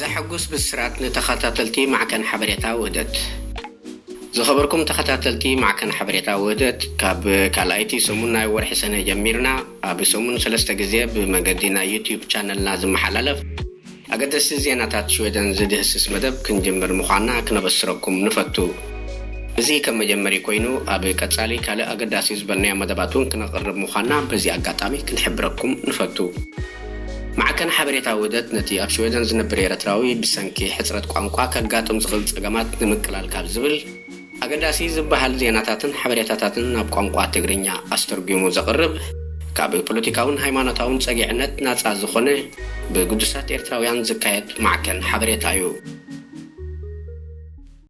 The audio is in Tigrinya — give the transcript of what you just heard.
ዘሐጉስ ብስራት ንተኸታተልቲ ማዕከን ሓበሬታ ውህደት። ዝኸበርኩም ተኸታተልቲ ማዕከን ሓበሬታ ውህደት፣ ካብ ካልኣይቲ ሰሙን ናይ ወርሒ ሰነ ጀሚርና ኣብ ሰሙን ሰለስተ ግዜ ብመገዲ ናይ ዩቲዩብ ቻነልና ዝመሓላለፍ ኣገደስቲ ዜናታት ሽወደን ዝድህስስ መደብ ክንጅምር ምዃንና ክነበስረኩም ንፈቱ። እዚ ከም መጀመሪ ኮይኑ፣ ኣብ ቀጻሊ ካልእ ኣገዳሲ ዝበልናዮ መደባት እውን ክነቕርብ ምዃንና በዚ ኣጋጣሚ ክንሕብረኩም ንፈቱ። ማዕከን ሓበሬታ ውህደት ነቲ ኣብ ሽወደን ዝነብር ኤርትራዊ ብሰንኪ ሕጽረት ቋንቋ ከጋጥም ዝኽእል ጸገማት ንምቅላል ካብ ዝብል ኣገዳሲ ዝበሃል ዜናታትን ሓበሬታታትን ናብ ቋንቋ ትግርኛ ኣስተርጒሙ ዘቕርብ፣ ካብ ፖለቲካውን ሃይማኖታውን ጸጊዕነት ናጻ ዝኾነ፣ ብግዱሳት ኤርትራውያን ዝካየድ ማዕከን ሓበሬታ እዩ።